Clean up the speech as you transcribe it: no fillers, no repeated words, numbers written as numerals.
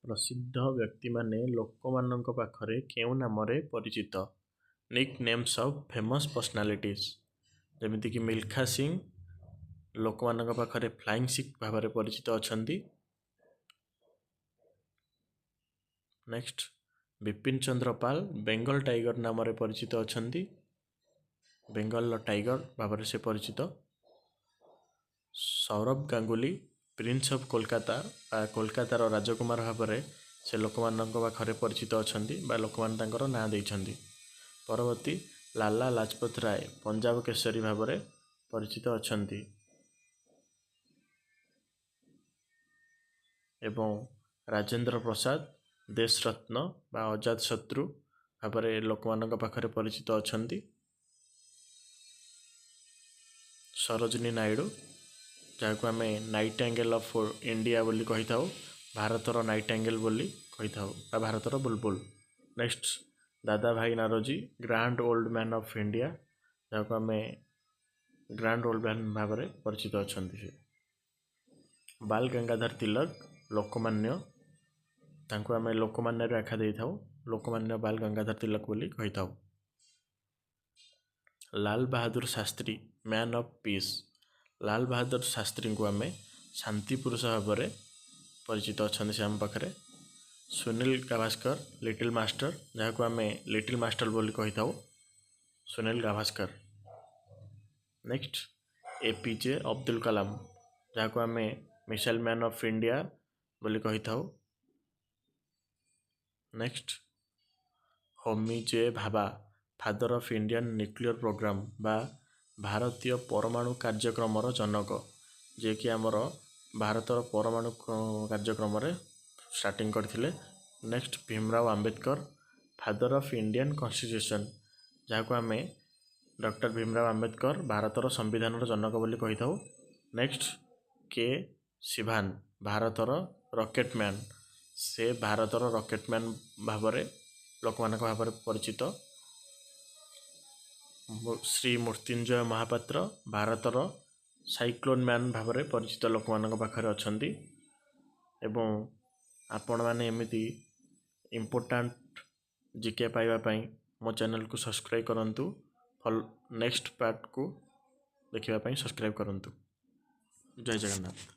ପ୍ରସିଦ୍ଧ ବ୍ୟକ୍ତିମାନେ ଲୋକମାନଙ୍କ ପାଖରେ କେଉଁ ନାମରେ ପରିଚିତ? Nick names of famous personalities. ଯେମିତିକି ମିଲ୍ଖା ସିଂ ଲୋକମାନଙ୍କ ପାଖରେ ଫ୍ଲାଇଂ ଶିଖ୍ ଭାବରେ ପରିଚିତ ଅଛନ୍ତି। ନେକ୍ସଟ, ବିପିନ ଚନ୍ଦ୍ର ପାଲ ବେଙ୍ଗଲ ଟାଇଗର ନାମରେ ପରିଚିତ ଅଛନ୍ତି। ବେଙ୍ଗଲର ଟାଇଗର ଭାବରେ ସେ ପରିଚିତ। ସୌରଭ ଗାଙ୍ଗୁଲି ପ୍ରିନ୍ସ ଅଫ୍ କୋଲକାତା ବା କୋଲକାତାର ରାଜକୁମାର ଭାବରେ ସେ ଲୋକମାନଙ୍କ ପାଖରେ ପରିଚିତ ଅଛନ୍ତି ବା ଲୋକମାନେ ତାଙ୍କର ନାଁ ଦେଇଛନ୍ତି। ପରବର୍ତ୍ତୀ, ଲାଲା ଲାଜପତ ରାୟ ପଞ୍ଜାବ କେଶରୀ ଭାବରେ ପରିଚିତ ଅଛନ୍ତି। ଏବଂ ରାଜେନ୍ଦ୍ର ପ୍ରସାଦ ଦେଶରତ୍ନ ବା ଅଜାତ ଶତ୍ରୁ ଭାବରେ ଲୋକମାନଙ୍କ ପାଖରେ ପରିଚିତ ଅଛନ୍ତି। ସରୋଜିନୀ ନାଇଡୁ, ଯାହାକୁ ଆମେ ନାଇଟ୍ ଆଙ୍ଗେଲ୍ ଅଫ୍ ଇଣ୍ଡିଆ ବୋଲି କହିଥାଉ, ଭାରତର ନାଇଟ୍ ଆଙ୍ଗେଲ୍ ବୋଲି କହିଥାଉ ବା ଭାରତର Bulbul. Next, Dada Bhai Naoroji, grand old man of India, ଯାହାକୁ ଆମେ ଗ୍ରାଣ୍ଡ ଓଲ୍ଡ ମ୍ୟାନ୍ ଭାବରେ ପରିଚିତ ଅଛନ୍ତି ସେ। ବାଲ ଗଙ୍ଗାଧର ତିଲକ ଲୋକମାନ୍ୟ, ତାଙ୍କୁ ଆମେ ଲୋକମାନ୍ୟରେ ଆଖ୍ୟା ଦେଇଥାଉ, ଲୋକମାନ୍ୟ ବାଲ ଗଙ୍ଗାଧର ତିଲକ ବୋଲି କହିଥାଉ। Lal Bahadur Shastri, man of peace. Lal Bahadur ଶାସ୍ତ୍ରୀଙ୍କୁ ଆମେ ଶାନ୍ତି ପୁରୁଷ ଭାବରେ ପରିଚିତ ଅଛନ୍ତି ସେ ଆମ ପାଖରେ। ସୁନୀଲ ଗାଭାସ୍କର ଲିଟିଲ୍ ମାଷ୍ଟର, ଯାହାକୁ ଆମେ ଲିଟିଲ୍ ମାଷ୍ଟର ବୋଲି କହିଥାଉ, ସୁନୀଲ ଗାଭାସ୍କର। ନେକ୍ସଟ, ଏପିଜେ ଅବଦୁଲ କଲାମ, ଯାହାକୁ ଆମେ ମିସାଇଲ୍ ମ୍ୟାନ୍ ଅଫ୍ ଇଣ୍ଡିଆ ବୋଲି କହିଥାଉ। Next, Homi J Bhabha, father of Indian nuclear programme ବା ଭାରତୀୟ ପରମାଣୁ କାର୍ଯ୍ୟକ୍ରମର ଜନକ, ଯିଏକି ଆମର ଭାରତର ପରମାଣୁ କାର୍ଯ୍ୟକ୍ରମରେ ଷ୍ଟାର୍ଟିଂ କରିଥିଲେ। Next, Bhimrao Ambedkar, father of Indian constitution, ଯାହାକୁ ଆମେ ଡକ୍ଟର ଭୀମରାଓ ଆମ୍ବେଦକର ଭାରତର ସମ୍ବିଧାନର ଜନକ ବୋଲି କହିଥାଉ। ନେକ୍ସଟ, କେ ଶିଭାନ, ଭାରତର ରକେଟ୍ ମ୍ୟାନ୍, ସେ ଭାରତର ରକେଟ୍ ମ୍ୟାନ୍ ଭାବରେ ଲୋକମାନଙ୍କ ଭାବରେ ପରିଚିତ। ଶ୍ରୀ ମୃତ୍ୟୁଞ୍ଜୟ ମହାପାତ୍ର ଭାରତର ସାଇକ୍ଲୋନ୍ ମ୍ୟାନ୍ ଭାବରେ ପରିଚିତ ଲୋକମାନଙ୍କ ପାଖରେ ଅଛନ୍ତି। ଏବଂ ଆପଣମାନେ ଏମିତି ଇମ୍ପୋର୍ଟାଣ୍ଟ ଜିକେ ପାଇବା ପାଇଁ ମୋ ଚ୍ୟାନେଲକୁ ସବସ୍କ୍ରାଇବ୍ କରନ୍ତୁ। ନେକ୍ସଟ ପାର୍ଟକୁ ଦେଖିବା ପାଇଁ ସବସ୍କ୍ରାଇବ୍ କରନ୍ତୁ। ଜୟ ଜଗନ୍ନାଥ।